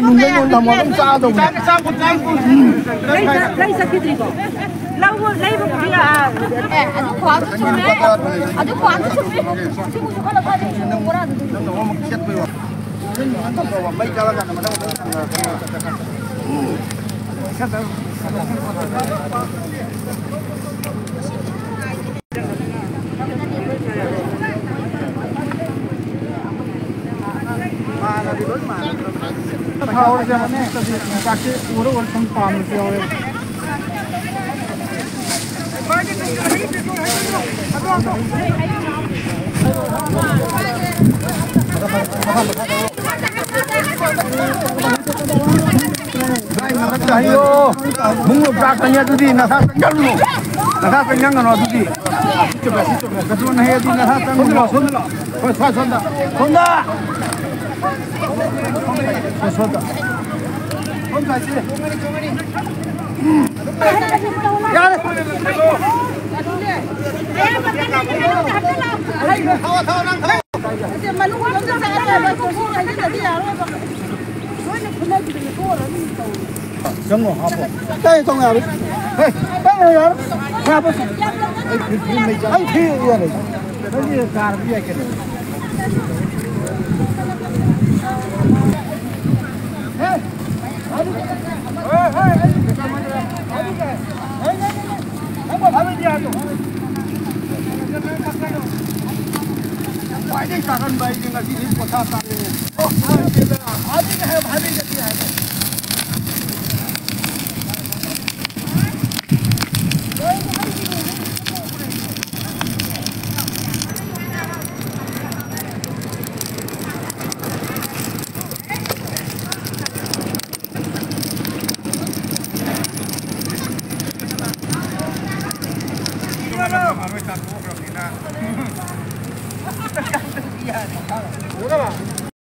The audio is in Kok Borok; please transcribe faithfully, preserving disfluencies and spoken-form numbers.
Nunggu nunggu namo nung sa dong. Lai sa, lai sa kitri ko. Lau, lai bo dia. Eh, adu ko adu chumi. Adu ko adu chumi. Timu ko la ka de chumi ko ra. Ayo, munglo brak tanya tu di, nasa tenggang lo. Nasa tenggang lo tu di. Coba sih, coba. Kedua naya di nasa tenggang lo. Sonda, sonda. Sonda. Sonda. Sonda sih. Yar. Thawa, thawa, nang thawa. Tei tong yar. Hey, tei yar. Hey, phi yar. Hey, kar biya kene. Hey.